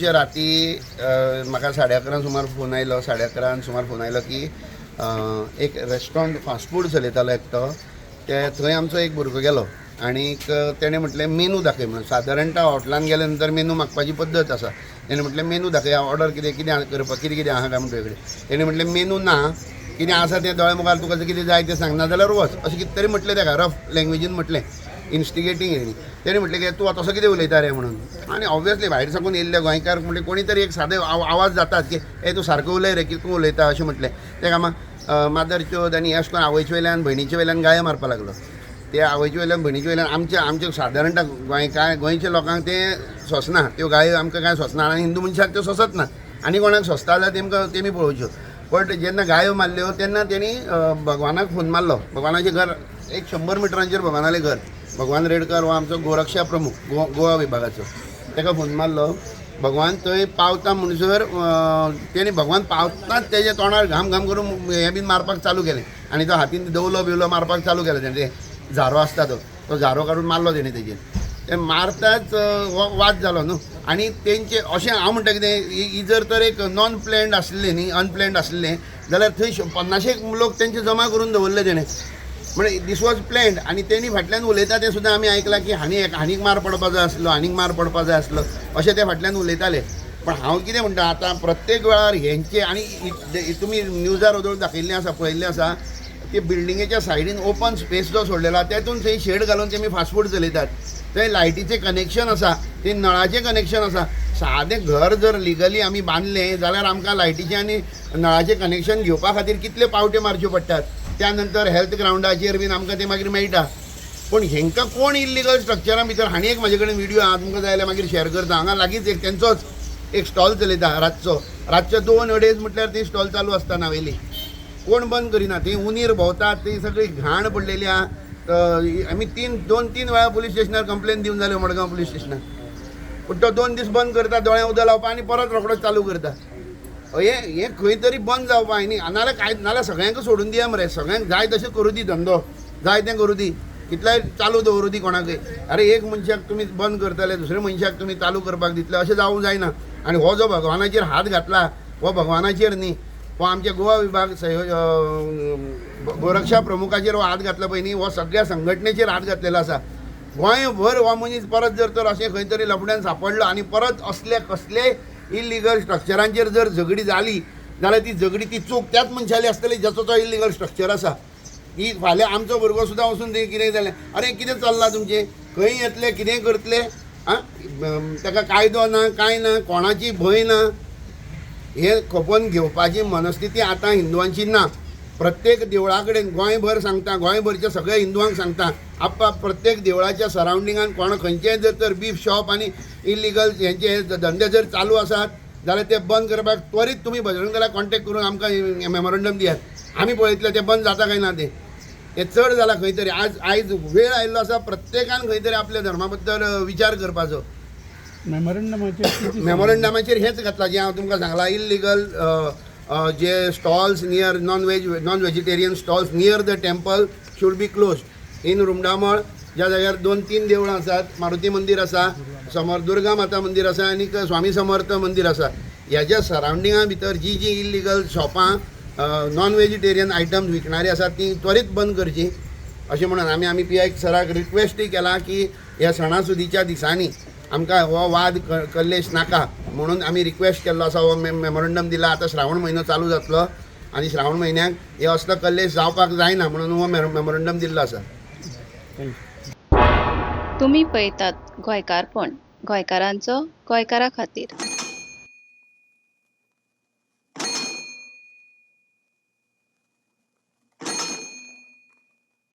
राती म्हाका 11:30 सुमार फोन आयलो, 11:30 सुमार फोन आयलो की एक रेस्टॉरंट फास्ट फूड चलयतालो एकटो, ते थंय आमचो एक भुरगो गेलो आनीक तेणें म्हटलें मेनू दाखय म्हणून. सादारणता हॉटलान गेले नंतर मेनू मागपाची पद्दत आसा. तेणें म्हटलें मेनू दाखय, ऑर्डर कितें कितें करपाक, कितें कितें आहा काय म्हण तुजे कडेन. तेणें म्हटलें मेनू ना, कितें आसा तें दोळ्या मुखार तुका कितें जाय तें सांग, ना जाल्यार वच, अशें कितें तरी म्हटलें तेका, रफ लँग्वेजीन म्हटलें, इन्स्टिगेटींग हेणी. तेणें म्हटलें की तूं आतां असो कितें उलयता रे म्हणून. आनी ऑब्वियसली भायर साकून येयल्ले गोंयकार म्हणजे कोणी तरी एक सादे आवाज जातात की ए तूं सारको उलय रे, कितें तूं उलयता अशें म्हटलें. तेका मादर चोद आनी अशें करून आवयचे वयल्यान भयणीचे वयल्यान गायो मारपाक लागलो. ते आवयचे वयल्यान भयणीचे वयल्यान आमचे आमचे सादारणता गोंयकार गोंयच्या लोकांक तें सोंसना, त्यो गायो आमकां कांय सोंसना आनी हिंदू मनशाक त्यो सोंसत ना, आनी कोणाक सोंसता जाल्यार तेमकां तेमी पळोवच्यो. बट जेन्ना गायो मारल्यो तेन्ना तेणी भगवानाक फोन मारलो. भगवानाचें घर एक 100 मिटरांचेर भगवानालें घर, भगवान रेडकर हो आमचो गोरक्षा प्रमुख गोवा विभागाचो, तेका फोन मारलो. भगवान थंय पावता म्हणसर तेणी भगवान पावताच तेज्या तोंडार घाम घाम करून हें बीन मारपाक चालू केलें आनी तो हातीन दवलो बिवलो मारपाक चालू केलें. तेणें ते झारो आसता तो तो झारो काडून मारलो तेणें तेजेर. ते मारताच हो वाद जालो न्हू. आनी तेंचे अशें हांव म्हणटा कितें, ही जर तर एक नॉन प्लॅन्ड आसलें न्ही, अनप्लॅन्ड आसलें जाल्यार थंय 50 लोक तेंचे जमा करून दवरले तेणें, म्हणजे दीस वॉज प्लॅन्ड. आनी तेणी फाटल्यान उलयता तें सुद्दां आमी आयकलां की हांणी हांणीक मार पडपा जाय आसलो, हांणीक मार पडपा जाय आसलो, अशें ते फाटल्यान उलयताले. पण हांव कितें म्हणटा, आतां प्रत्येक वेळार हेंचे आनी तुमी न्यूजार वदोळ दाखयल्लें आसा, पळयल्लें आसा, ते बिल्डिंगेच्या सायडीन ओपन स्पेस जो सोडलेलो आसा तेतून थंय शेड घालून तेमी फास्ट फूड चलयतात. थंय लायटीचें कनेक्शन आसा, थंय नळाचें कनेक्शन आसा. सादें घर जर लिगली आमी बांदलें जाल्यार आमकां लायटीचें आनी नळाचें कनेक्शन घेवपा खातीर कितले पावटे मारच्यो पडटात. त्या नंतर हेल्थ ग्रावंडाचेर बीन आमकां तें मागीर मेळटा. पूण हेंकां कोण इल्लिगल स्ट्रक्चरां भितर हांणी एक म्हाजे कडेन व्हिडियो आहा, तुमकां जाय जाल्यार मागीर शेअर करता. हांगा लागींच एक तेंचोच एक स्टॉल चलयता रातचो, रातचो 2-2.5 म्हटल्यार ती स्टॉल चालू आसता नावेली, कोण बंद करिना. थंय उंदीर भोंवतात, थंय सगळी घाण पडलेली आहा. आमी 2-3 वेळा पुलीस स्टेशनार कंप्लेन दिवन जाल्यो, मडगांव पुलीस स्टेशनार. पूण तो 2 दीस बंद करता, दोळ्यां उदक लावपा आनी परत रोखडोच चालू करता. हें हें खंय तरी बंद जावपा न्ही, नाल्यार काय नाल्यार सगळ्यांक सोडून दिया मरे, सगळ्यांक जाय तशें करूं दी, धंदो जाय तें करूं दी, कितलेय चालू दवरूं दी कोणाकय. अरे एक मनशाक तुमी बंद करतले, दुसऱ्या मनशाक तुमी चालू करपाक दितले, अशें जावूंक जायना. आनी हो जो भगवानाचेर हात घातला हो भगवानाचेर न्ही, हो आमच्या गोवा विभाग गोरक्षा प्रमुखाचेर हो हात घातला पळय न्ही, हो सगळ्या संघटनेचेर हात घातलेलो आसा. गोंयभर हो मनीस परत जर तर अशें खंय तरी लफड्यान सांपडलो आनी परत असले कसले इल्लिगल स्ट्रक्चरांचेर जर झगडी जाली जाल्यार ती झगडी ती चूक त्याच मनशाली आसतली जाचो तो इल्लिगल स्ट्रक्चर आसा. की फाल्यां आमचो भुरगो सुद्दां वचून थंय कितें जालें, अरे कितें चल्लां तुमचें, खंय येतले कितें करतले, आं ताका कायदो ना कांय ना, कोणाची भंय ना. हे खपोवन घेवपाची मनस्थिती आतां हिंदुवांची ना. प्रत्येक देवळा कडेन गोंयभर सांगता, गोंयभरच्या सगळ्या हिंदुवांक सांगता, आप प्रत्येक देवळाच्या सरावंडिंगान कोण खंयचेय जर तर बीफ शॉप आनी इल्लिगल हेंचे धंदे जर चालू आसात जाल्यार ते बंद करपाक त्वरीत तुमी बजरंग दलाक कॉन्टेक्ट करून आमकां मेमोरंडम दियात, आमी पळयतले ते बंद जाता काय ना तें. हें चड जालां खंय तरी. आज आयज वेळ आयिल्लो आसा प्रत्येकान खंय तरी आपल्या धर्मा बद्दल विचार करपाचो. मेमोरंडमाचेर मेमोरंडमाचेर हेंच घातलां जें हांव तुमकां सांगलां, illegal J stalls near non veg non vegetarian stalls near the temple should be closed. In Rumdamol ज्या जाग्यार 2-3 देवळां आसात, मारुती मंदीर आसा, समर दुर्गा माता मंदीर आसा आनी स्वामी समर्थ मंदीर आसा, ह्याच्या सरावंडिंगा भितर जी जी इल्लिगल शॉपां नॉन व्हेजिटेरियन आयटम्स विकणारी आसात ती त्वरीत बंद करची अशें म्हणून आमी आमी पी I सराक रिक्वेस्टूय केला की ह्या सणासुदीच्या दिसांनी आमकां हो वाद कल्लेश नाका म्हणून आमी रिक्वेस्ट केल्लो आसा, हो मेमोरंडम दिला. आतां श्रावण म्हयनो चालू जातलो आनी श्रावण म्हयन्याक हे असलो कल्लेश जावपाक जायना म्हणून हो मेमोरंडम दिल्लो आसा. तुमी पळयतात गोंयकारपण, गोंयकारांचो गोंयकारा खातीर.